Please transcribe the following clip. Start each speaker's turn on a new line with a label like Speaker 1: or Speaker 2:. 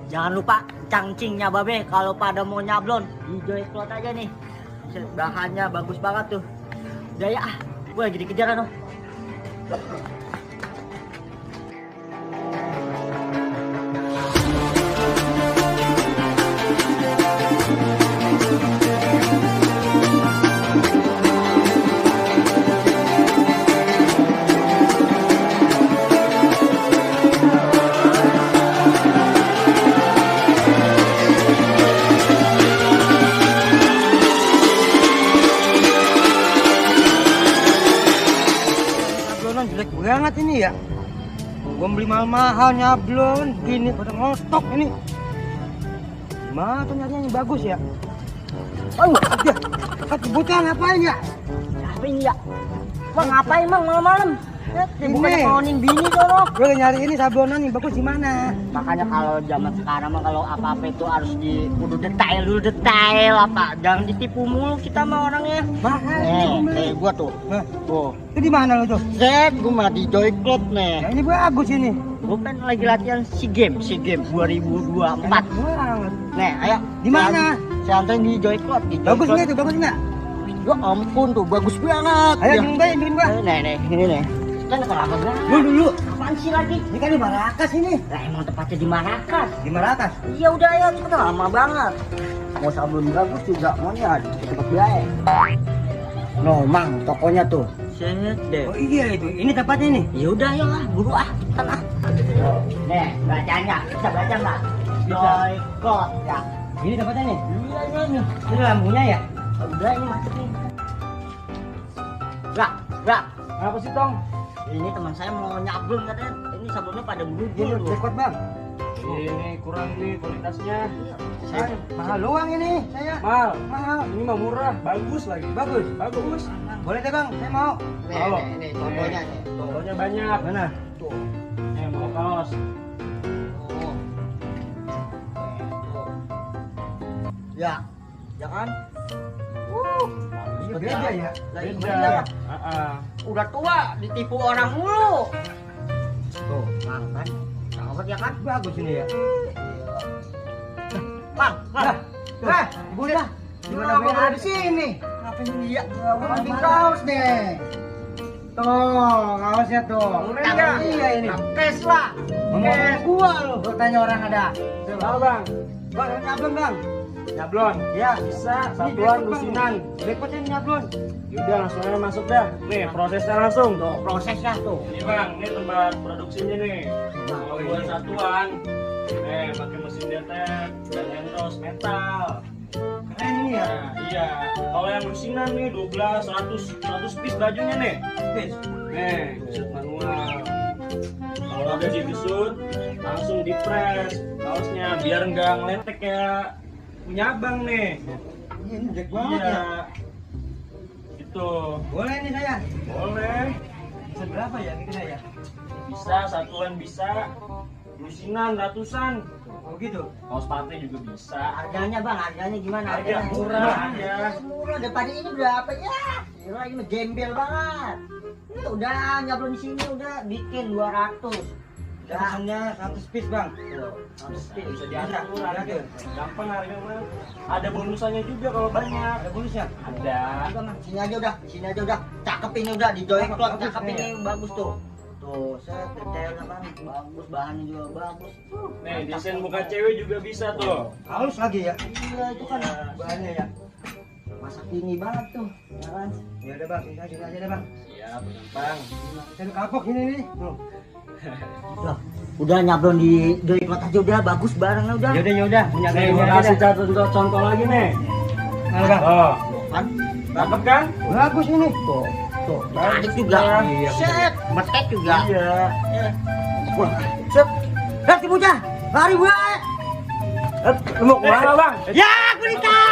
Speaker 1: Jangan lupa cangcingnya babe kalau pada mau nyablon di Joycloud aja nih. Bahannya bagus banget tuh. Udah ya, gue lagi dikejar noh.
Speaker 2: Jelek banget ini ya. Gua beli mahal-mahal nyablon gini pada ngotok ini. Gimana tuh nyarinya yang bagus ya? Oh, dia bocah ngapain ya?
Speaker 1: Apa ini ya? Bang ngapain bang malam-malam? Bukannya ngomongin bini dong.
Speaker 2: Gue nyari ini sablonan yang bagus di mana?
Speaker 1: Makanya kalau zaman sekarang mah kalau apa-apa itu harus kudu detail apa. Jangan ditipu mulu kita mah orangnya.
Speaker 2: Mahal.
Speaker 1: Gua tuh. Tuh.
Speaker 2: Itu di mana lo tuh?
Speaker 1: Set, gua mah di Joycloud nih.
Speaker 2: Ya, ini bagus ini.
Speaker 1: Gua kan lagi latihan SEA Games 2024.
Speaker 2: Banget.
Speaker 1: Nih, ayo.
Speaker 2: Di mana?
Speaker 1: Saya anterin di Joycloud.
Speaker 2: Bagus nggak tuh? Bagus nggak?
Speaker 1: Ya ampun tuh, bagus banget.
Speaker 2: Ayo
Speaker 1: ya.
Speaker 2: nyumbang gua.
Speaker 1: Nih, ini nih. Kan kenapa enggak?
Speaker 2: Dulu.
Speaker 1: Apaan sih lagi?
Speaker 2: Ini kan di Marrakas ini.
Speaker 1: Lah emang tepatnya di Marrakas.
Speaker 2: Di Marrakas.
Speaker 1: Iya udah ya, kita lama banget. Mau sablon bagus juga, maunya di tempat biaya. No, Mang, tokonya tuh. Set deh.
Speaker 2: Oh iya itu. Ini tempatnya nih.
Speaker 1: Ya udah ya lah, buru cepetan Nih, bacanya. Bisa baca enggak? Joycloud ya.
Speaker 2: Ini tempatnya nih.
Speaker 1: Iya nih.
Speaker 2: Ini lampunya ya.
Speaker 1: Udah ini masuk nih. Brak.
Speaker 2: Apa sih Tong?
Speaker 1: Ini teman saya mau nyablon katanya. Ini sablonnya pada
Speaker 2: Ini
Speaker 1: berubah.
Speaker 2: Joycloud bang.
Speaker 3: Ini kurang nih kualitasnya.
Speaker 2: Saya mahal doang ini saya. Mahal.
Speaker 3: Ini mah murah, bagus lagi. Bagus.
Speaker 2: Boleh deh bang, saya mau.
Speaker 1: Nih, contohnya nih.
Speaker 3: Contohnya banyak.
Speaker 2: Mana?
Speaker 1: Tuh.
Speaker 3: Mau kaos.
Speaker 1: Oh. Ya kan?
Speaker 2: Beda ya.
Speaker 1: Lagi
Speaker 3: Beda.
Speaker 1: beda.
Speaker 3: Heeh.
Speaker 1: Udah tua, ditipu orang mulu. Tuh, Mang kan? Cakep ya kan?
Speaker 2: Bagus ini ya.
Speaker 1: Mang.
Speaker 2: Bunda.
Speaker 1: Gimana
Speaker 2: Gimana di sini?
Speaker 1: Ngapain dia?
Speaker 2: Bikin kaos deh. Tuh, kaosnya tuh. Iya ini.
Speaker 1: Kes lah.
Speaker 2: Ngomong gua lo. Gua tanya orang ada.
Speaker 3: Halo bang,
Speaker 2: Bang, nyablon bang.
Speaker 3: nyablon.
Speaker 2: Ya.
Speaker 3: Bisa, satuan lusinan.
Speaker 2: Repotnya nyablon.
Speaker 3: Yaudah langsung aja masuk dah. Nih prosesnya langsung.
Speaker 1: Tuh, prosesnya tuh.
Speaker 3: Ini bang, ini tempat produksinya nih. Kalau buat satuan, pakai mesin detek dan endros metal.
Speaker 2: Keren ini ya.
Speaker 3: Nah, iya. Kalau yang lusinan nih 100 piece bajunya nih.
Speaker 2: Bis.
Speaker 3: Nih, gesut manual. Kalau udah digesut, langsung di press kaosnya biar nggak ngeletek kayak punya abang nih.
Speaker 2: Ini jelek banget ya.
Speaker 3: Iya. Gitu.
Speaker 2: Boleh nih saya.
Speaker 3: Boleh.
Speaker 2: Bisa berapa ya kira ya?
Speaker 3: Bisa satuan bisa. Lusinan ratusan.
Speaker 2: Oh gitu.
Speaker 3: Kaos partai juga bisa.
Speaker 1: Harganya bang, harganya gimana?
Speaker 3: Harga murah aja.
Speaker 1: Murah daripada ini berapa ya? Gila ini gembel banget. Ini udah nyablon di sini udah bikin 200.
Speaker 2: Pesannya 100 piece bang.
Speaker 3: Bisa diatur harga. Gampang harga mah. Ada bonusannya juga kalau banyak.
Speaker 2: Ada bonusnya.
Speaker 3: Ada.
Speaker 1: Udah mah, sini aja udah, sini aja udah. Cakep ini udah di Joycloud,
Speaker 2: Bagus,
Speaker 1: cakep
Speaker 2: nih.
Speaker 1: ini bagus tuh. Tuh, set detailnya bang, bagus, bahannya juga bagus.
Speaker 3: Nih, desain muka cewek juga bisa tuh.
Speaker 2: Halus lagi ya.
Speaker 1: Iya itu kan
Speaker 2: Bahannya ya.
Speaker 1: masa kini banget tuh, ya kan?
Speaker 2: Ya udah bang, sini aja deh bang.
Speaker 3: Siap, gampang.
Speaker 2: Saya kapok ini nih. Tuh.
Speaker 1: Udah nyablon di Joycloud aja udah bagus barangnya udah.
Speaker 2: Yaudah, punya
Speaker 3: Nih,
Speaker 2: kayak
Speaker 3: gua
Speaker 2: gini
Speaker 3: kasih
Speaker 2: aja.
Speaker 3: contoh lagi nih.
Speaker 2: Mana bang?
Speaker 3: Oh,
Speaker 1: Kan?
Speaker 3: dapat kan?
Speaker 2: Bagus ini.
Speaker 1: Tuh,
Speaker 3: Bagus
Speaker 1: cantik juga.
Speaker 3: iya,
Speaker 1: Set, metek juga.
Speaker 3: Iya.
Speaker 1: Wah, set. Lihat si bocah, lari gue.
Speaker 3: Lu mau kemana bang?
Speaker 1: Ya, aku ditahan.